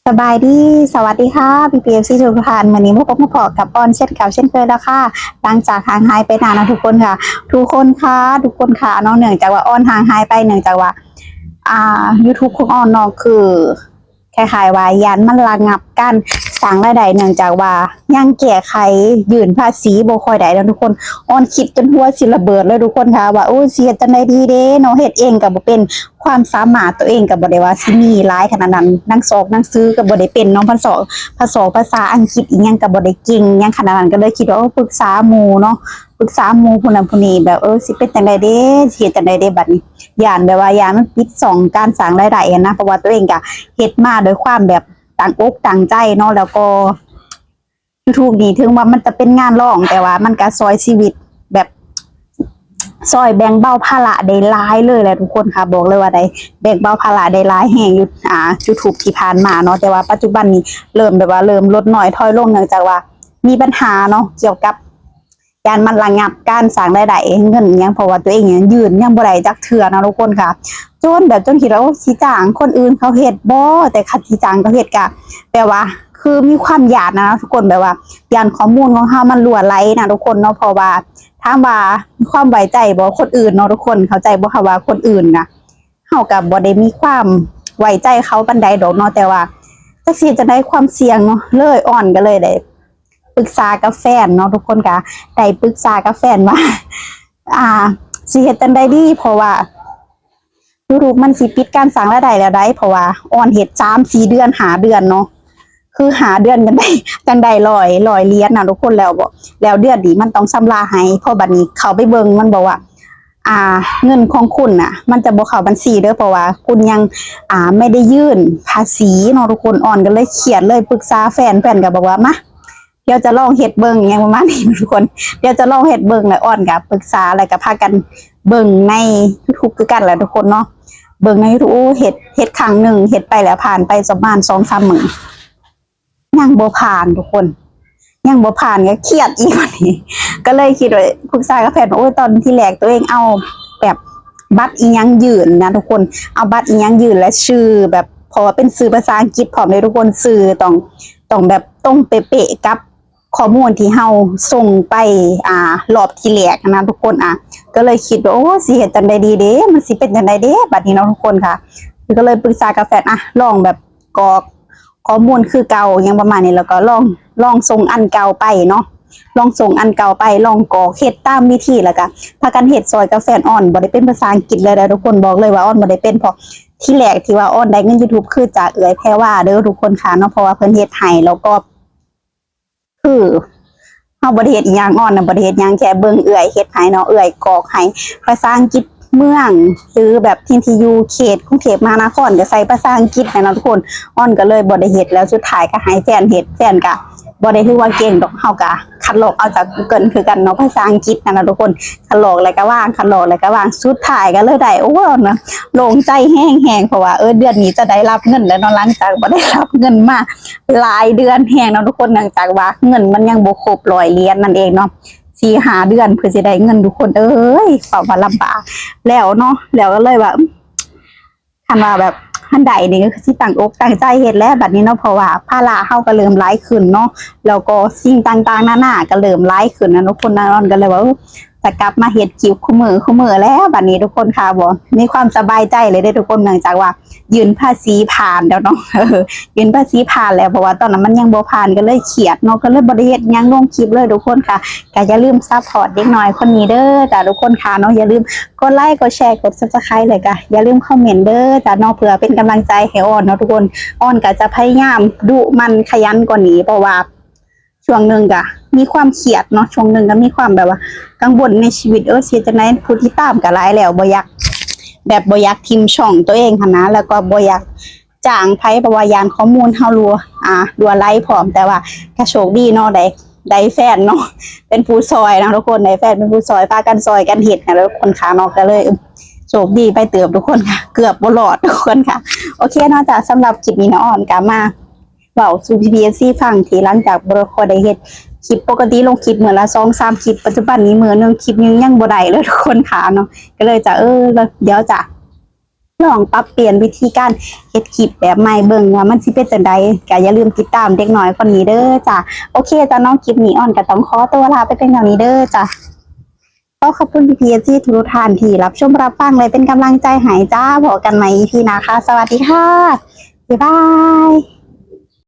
ສະບາຍດີ ສະຫວັດດີຄ່ະ ພີ່ໆ ເອັຟຊີ ທຸກໆທ່ານ. ມື້ນີ້ມາພົບມາພໍ້ກັບອອນເຊັ່ນເກົ່າເຊັ່ນເຄີຍແລ້ວຄ່ະ ຫຼັງຈາກຫ່າງຫາຍໄປນານນະທຸກຄົນຄ່ະ ທຸກຄົນຄ່ະ ທຸກຄົນຄ່ະເນາະ. ເນື່ອງຈາກວ່າອອນຫ່າງຫາຍໄປ ເນື່ອງຈາກວ່າ ອ່າ ຢູທູບຂອງອອນເນາະ ຄື ຄ້າຍໆວ່າຢ້ານມັນລະງັບການສ້າງລາຍໄດ້ ເນື່ອງຈາກວ່າຍັງແກ້ໄຂຍື່ນພາສີບໍ່ຄ່ອຍໄດ້ເນາະທຸກຄົນ. ອອນຄິດຈົນຫົວຊິລະເບີດເລີຍທຸກຄົນຄ່ະ ວ່າ ໂອ້ຍ ຊິເຮັດຈັ່ງໃດດີເດເນາະ ເຮັດເອງກໍບໍ່ເປັນ ຄວາມສາມາດຕົວເອງກໍບໍ່ໄດ້ວ່າຊິມີຫຼາຍຂະໜາດນັ້ນ ໜັງສອກໜັງສືກໍບໍ່ໄດ້ເປັນເນາະ ພາສາ ພາສາ ພາສາອັງກິດອີ່ຫຍັງກໍບໍ່ໄດ້ເກັ່ງຫຍັງຂະໜາດນັ້ນ ກໍເລີຍຄິດວ່າ ໂອ້ ປຶກສາໝູ່ເນາະ ປຶກສາໝູ່ຜູ້ນັ້ນຜູ້ນີ້ ແບບ ເອີ ຊິເປັນຈັ່ງໃດເດ ຊິເຮັດຈັ່ງໃດເດບັດນີ້. ຢ້ານແບບວ່າຢ້ານມັນປິດຊ່ອງການສ້າງລາຍໄດ້ຫັ້ນນະ ເພາະວ່າຕົວເອງກະເຮັດມາດ້ວຍຄວາມແບບຕັ້ງອົກຕັ້ງໃຈເນາະ ແລ້ວກໍຢູທູບນີ້ເຖິງວ່າມັນຈະເປັນງານລອງ ແຕ່ວ່າມັນກະຊ່ອຍຊີວິດແບບ ຊ່ອຍແບ່ງເບົາພາລະໄດ້ຫຼາຍເລີຍແຫຼະທຸກຄົນຄ່ະ. ບອກເລີຍວ່າໄດ້ແບ່ງເບົາພາລະໄດ້ຫຼາຍແຮງຢູ່ ອ່າ ຢູທູບທີ່ຜ່ານມາເນາະ ແຕ່ວ່າປັດຈຸບັນນີ້ເລີ່ມແບບວ່າເລີ່ມລົດນ້ອຍຖອຍລົງ ເນື່ອງຈາກວ່າມີບັນຫາເນາະ ກ່ຽວກັບ ຢ້ານມັນລະງັບການສ້າງລາຍໄດ້ເງິນຫຍັງ ເພາະວ່າຕົວເອງຍັງຍື່ນຍັງບໍ່ໄດ້ຈັກເທື່ອນະທຸກຄົນຄ່ະ. ຈົນແບບ ຈົນຄິດວ່າ ໂອ້ ຊິຈ້າງຄົນອື່ນເຂົາເຮັດບໍ່ ແຕ່ຄັນຊິຈ້າງເຂົາເຮັດກະແບບວ່າ ຄືມີຄວາມຢ້ານນະທຸກຄົນ ແບບວ່າຢ້ານຂໍ້ມູນຂອງເຮົາມັນຮົ່ວໄຫຼນະທຸກຄົນເນາະ. ເພາະວ່າຖາມວ່າມີຄວາມໄວ້ໃຈບໍ່ຄົນອື່ນເນາະທຸກຄົນ ເຂົ້າໃຈບໍ່ຄຳວ່າຄົນອື່ນນະ ເຮົາກະບໍ່ໄດ້ມີຄວາມໄວ້ໃຈເຂົາປານໃດດອກເນາະ ແຕ່ວ່າຈັກຊິເຮັດຈັ່ງໃດ ຄວາມສ່ຽງເນາະ ເລີຍ ອອນກໍເລີຍໄດ້ ປຶກສາກັບແຟນເນາະທຸກຄົນ ກະໄດ້ປຶກສາກັບແຟນວ່າ ອ່າ ຊິເຮັດຈັ່ງໃດດີ ເພາະວ່າຢູທູບມັນຊິປິດການສ້າງລາຍໄດ້ແລ້ວໃດ໋ ເພາະວ່າອອນເຮັດສາມສີ່ເດືອນ ຫ້າເດືອນເນາະ ຄືຫ້າເດືອນຈັ່ງໄດ້ ຈັ່ງໄດ້ຮ້ອຍ ຮ້ອຍຫຼຽນນະທຸກຄົນ. ແລ້ວ ແລ້ວເດືອນນີ້ມັນຕ້ອງຊຳລະໃຫ້ ເພາະບັດນີ້ເຂົ້າໄປເບິ່ງ ມັນບອກວ່າ ອ່າ ເງິນຂອງຄຸນນະ ມັນຈະບໍ່ເຂົ້າບັນຊີເດີ ເພາະວ່າຄຸນຍັງ ອ່າ ໄມ່ໄດ້ຍື່ນພາສີເນາະທຸກຄົນ. ອອນກໍເລີຍຄຽດເລີຍ ປຶກສາແຟນ ແຟນກໍບອກວ່າ ມາ ດຽວຈະລອງເຮັດເບິ່ງ ຫຍັງປະມານນີ້ທຸກຄົນ ດຽວຈະລອງເຮັດເບິ່ງ. ແລ້ວອອນກໍປຶກສາ ແລ້ວກໍພາກັນເບິ່ງໃນຢູທູບຄືກັນແຫຼະທຸກຄົນເນາະ ເບິ່ງໃນຢູທູບ ໂອ້ ເຮັດ ເຮັດຄັ້ງໜຶ່ງ ເຮັດໄປແລ້ວ ຜ່ານໄປປະມານສອງສາມມື້ ຍັງບໍ່ຜ່ານທຸກຄົນ ຍັງບໍ່ຜ່ານ ກໍຄຽດອີກບັດນີ້ ກໍເລີຍຄິດວ່າ ປຶກສາກັບແຟນວ່າ ໂອ້ຍ ຕອນທີແລກຕົວເອງເອົາແບບບັດອີ່ຫຍັງຍື່ນນະທຸກຄົນ ເອົາບັດອີ່ຫຍັງຍື່ນ ແລະ ຊື່ແບບ ເພາະວ່າເປັນຊື່ພາສາອັງກິດພ້ອມເດ້ທຸກຄົນ ຊື່ຕ້ອງ ຕ້ອງແບບຕົງເປະໆກັບຂໍ້ມູນທີ່ເຮົາສົ່ງໄປ ອ່າ ຮອບທີແລກຫັ້ນນະທຸກຄົນ. ອ່າ ກໍເລີຍຄິດວ່າ ໂອ້ ຊິເຮັດຈັ່ງໃດດີເດ ມັນຊິເປັນຈັ່ງໃດເດບັດນີ້ເນາະທຸກຄົນຄ່ະ. ກໍເລີຍປຶກສາກັບແຟນ ອ່າ ລອງແບບກອກ ຂໍ້ມູນຄືເກົ່າ ຫຍັງປະມານນີ້ ແລ້ວກໍລອງ ລອງສົ່ງອັນເກົ່າໄປເນາະ ລອງສົ່ງອັນເກົ່າໄປ ລອງກອກເຮັດຕາມວິທີ ແລ້ວກໍພາກັນເຮັດຊ່ອຍກັບແຟນ. ອອນບໍ່ໄດ້ເປັນພາສາອັງກິດເລີຍເດ້ທຸກຄົນ ບອກເລີຍວ່າອອນບໍ່ໄດ້ເປັນ ເພາະທີແລກທີ່ວ່າອອນໄດ້ເງິນຢູທູບ ຄືຈາກເອື້ອຍແພວາເດີທຸກຄົນຄ່ະເນາະ ເພາະວ່າເພິ່ນເຮັດໃຫ້ ແລ້ວກໍ ຄືເຮົາບໍ່ໄດ້ເຮັດອີ່ຫຍັງ ອອນນະບໍ່ໄດ້ເຮັດຫຍັງ ແຄ່ເບິ່ງເອື້ອຍເຮັດໃຫ້ເນາະ ເອື້ອຍກອກໃຫ້ ພາສາອັງກິດເມືອງ ຫຼືແບບທີ່ ທີ່ຢູ່ເຂດກຸງເທບມະຫານະຄອນກໍໃສ່ພາສາອັງກິດຫັ້ນນະທຸກຄົນ. ອອນກໍເລີຍບໍ່ໄດ້ເຮັດ ແລ້ວສຸດທ້າຍກໍໃຫ້ແຟນເຮັດ ແຟນກໍບໍ່ໄດ້ຖືວ່າເກັ່ງດອກ ເຮົາກໍຄັດລອກເອົາຈາກກູເກີນຄືກັນເນາະ ພາສາອັງກິດຫັ້ນນະທຸກຄົນ. ຄັດລອກແລ້ວກໍວາງ ຄັດລອກແລ້ວກໍວາງ ສຸດທ້າຍກໍເລີຍໄດ້ ໂອ້ຍ ອອນນະ ໂລ່ງໃຈແຮງໆ ເພາະວ່າ ເອີ ເດືອນນີ້ຈະໄດ້ຮັບເງິນແລ້ວເນາະ ຫຼັງຈາກບໍ່ໄດ້ຮັບເງິນມາ ຫຼາຍເດືອນແຮງເນາະທຸກຄົນ ເນື່ອງຈາກວ່າເງິນມັນຍັງບໍ່ຄົບຮ້ອຍຫຼຽນນັ້ນເອງເນາະ ສີ່ຫ້າເດືອນເພື່ອຊິໄດ້ເງິນ ທຸກຄົນເອີຍ ເວົ້າວ່າລຳບາກແລ້ວເນາະ. ແລ້ວກໍເລີຍວ່າ ຄັນວ່າແບບ ຄັນໄດ້ນີ້ກໍຄືຊິຕັ້ງອົກຕັ້ງໃຈເຮັດແຫຼະບັດນີ້ເນາະ ເພາະວ່າພາລະເຮົາກໍເລີ່ມຫຼາຍຂຶ້ນເນາະ ແລ້ວກໍສິ່ງຕ່າງໆນານາກໍເລີ່ມຫຼາຍຂຶ້ນນະທຸກຄົນ ນານອນກໍເລີຍວ່າ ເອີ ຈະກັບມາເຮັດຄລິບຄູ່ມື້ຄູ່ມື້ແລ້ວບັດນີ້ທຸກຄົນຄ່ະ ບໍ່ມີຄວາມສະບາຍໃຈເລີຍເດ້ທຸກຄົນ ເນື່ອງຈາກວ່າຍື່ນພາສີຜ່ານແລ້ວເນາະ ເອີ ຍື່ນພາສີຜ່ານແລ້ວ ເພາະວ່າຕອນນັ້ນມັນຍັງບໍ່ຜ່ານ ກໍເລີຍຄຽດເນາະ ກໍເລີຍບໍ່ໄດ້ເຮັດຫຍັງລົງຄລິບເລີຍທຸກຄົນຄ່ະ. ກໍຢ່າລືມຊັບພອດເດັກນ້ອຍຄົນນີ້ເດີຈ້າທຸກຄົນຄ່ະເນາະ ຢ່າລືມກົດໄລ ກົດແຊ ກົດ Subscribe ແລ້ວກໍຢ່າລືມຄອມເມັນເດີຈ້າເນາະ ເພື່ອເປັນກຳລັງໃຈໃຫ້ອອນເນາະທຸກຄົນ. ອອນກໍຈະພະຍາຍາມດຸໝັ່ນຂະຫຍັນກວ່ານີ້ ເພາະວ່າ ຊ່ວງໜຶ່ງກະມີຄວາມຄຽດເນາະ ຊ່ວງໜຶ່ງກະມີຄວາມແບບວ່າກັງວົນໃນຊີວິດ ເອີ ຊິເຮັດຈັ່ງໃດ ຜູ້ຕິດຕາມກະຫຼາຍແລ້ວ ບໍ່ຢາກ ແບບບໍ່ຢາກຖິ້ມຊ່ອງຕົວເອງຫັ້ນນາ ແລ້ວກໍບໍ່ຢາກຈ້າງໃຜ ເພາະວ່າຢ້ານຂໍ້ມູນເຮົາຮົ່ວ ອ່າ ຮົ່ວໄຫຼພ້ອມ ແຕ່ວ່າກະໂຊກດີເນາະ ໄດ້ ໄດ້ແຟນເນາະ ເປັນຜູ້ຊ່ອຍເນາະທຸກຄົນ ໄດ້ແຟນເປັນຜູ້ຊ່ອຍ ພາກັນຊ່ອຍກັນເຮັດຫັ້ນແຫຼະທຸກຄົນຄ່ະເນາະ ກະເລີຍໂຊກດີໄປເຕີບທຸກຄົນຄ່ະ ເກືອບບໍ່ລອດທຸກຄົນຄ່ະ. ໂອເຄເນາະ ຈາກສຳລັບຄລິບນີ້ເນາະ ອອນກະມາ ເວົ້າສູ່ພີ່ໆ ເອັຟຊີ ຟັງ ທີ່ຫຼັງຈາກບໍ່ຄ່ອຍໄດ້ເຮັດຄລິບ ປົກກະຕິລົງຄລິບມື້ລະສອງສາມຄລິບ ປັດຈຸບັນນີ້ມື້ໜຶ່ງຄລິບໜຶ່ງຍັງບໍ່ໄດ້ເລີຍທຸກຄົນຄ່ະເນາະ ກໍເລີຍຈະ ເອີ ດຽວຈະ ລອງປັບປ່ຽນວິທີການເຮັດຄລິບແບບໃໝ່ເບິ່ງວ່າມັນຊິເປັນຈັ່ງໃດ. ກໍຢ່າລືມຕິດຕາມເດັກນ້ອຍຄົນນີ້ເດີຈ້າ. ໂອເຄຈ້າເນາະ, ຄລິບນີ້ອອນກໍຕ້ອງຂໍຕົວລາໄປພຽງເທົ່ານີ້ເດີຈ້າ. ຂໍຂອບຄຸນພີ່ໆ ເອັຟຊີ ທຸກໆທ່ານທີ່ຮັບຊົມຮັບຟັງ ແລະ ເປັນກຳລັງໃຈໃຫ້ຈ້າ. ພົບກັນໃໝ່ ອີພີ ໜ້າຄ່ະ. ສະຫວັດດີຄ່ະ. ບາຍບາຍ.